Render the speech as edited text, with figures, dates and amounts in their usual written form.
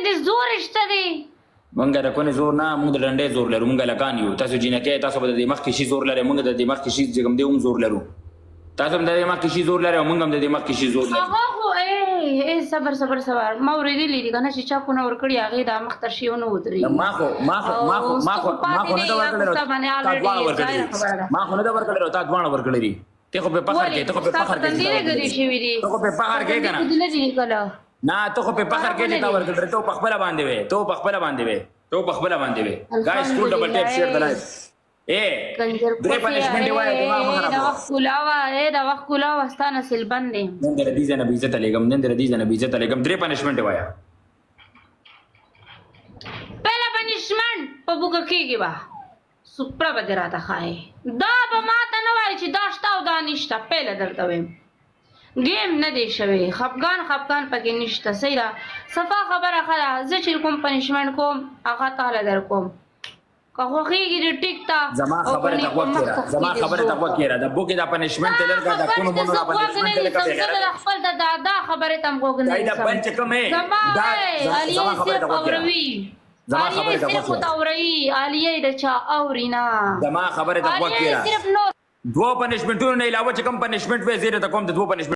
دې زور شته دی. مونږ د کونې زور نه، مونږ د ډنډې زور لرو. مونږ لکان یو، تاسو جینکې، تاسو به د دې مخکې شي زور لرئ. مونږ د دې مخکې شي چې کوم دی هم زور لرو. تاسو هم د دې مخکې شي زور لرئ او مونږ هم د دې مخکې شي زور لرو. هغه خو ای ای، صبر صبر صبر، ما اورېدلي دي که نه چې چا کونه ورکړي هغې دا مخ تر شي ونه ودرېږي. ما خو ما خو ما خو ما خو ما خو نه دا ورکړل، تا دواړه ورکړل. ما خو نه دا ورکړل، تا دواړه ورکړل دي. ته خو په فخر کې، ته خو په فخر کې، ته خو په فخر کې کنه؟ نه، ته خو په فخر کې چې تا ورکړل. ته په خپل باندې وې، ته په خپل باندې وې، ته په خپل باندې وې. ګایس، ټول ډبل ټیپ، شیر د لایف. اے، درې پنشمنټ وایې، دماغ مه خرابوه. دا وخت کولاوه، اے، دا وخت کولاوه، ستا نسل بند دی. نن در دې ځنه بیزت لګم، نن در دې ځنه بیزت لګم. درې پنشمنټ وایا. پهلا پنشمنټ په بوګه کېږي با سپره به دې راته ښایې. دا به ماته نه وایي چې دا شته او دا نشته. پهله درته وایم، ګیم نه دی شوی، خفګان خفګان پکې نشته. صحیح ده، صفا خبره ښه ده. زه چې کوم پنشمنټ کوم هغه تاله در کوم، که خوښېږي دې ټیک ته. زما خبره ته غوږ کېره، زما خبره ته غوږ کېره. د بوکې دا پنشمنټ ته لرګه، د کونو مونو دا پنشمنټ ته لرګه. زه خپل د دادا خبره ته غوږ نه. دا بل چې کوم دا زما خبره ته غوږ کېره. زما خبره ته غوږ کېره. اوري عالیه د چا اوري نه. زما خبره ته غوږ کېره. دوه پنشمنټونو نه علاوه چې کوم پنشمنټ وې زیره ته کوم، د دوه پنشمنټ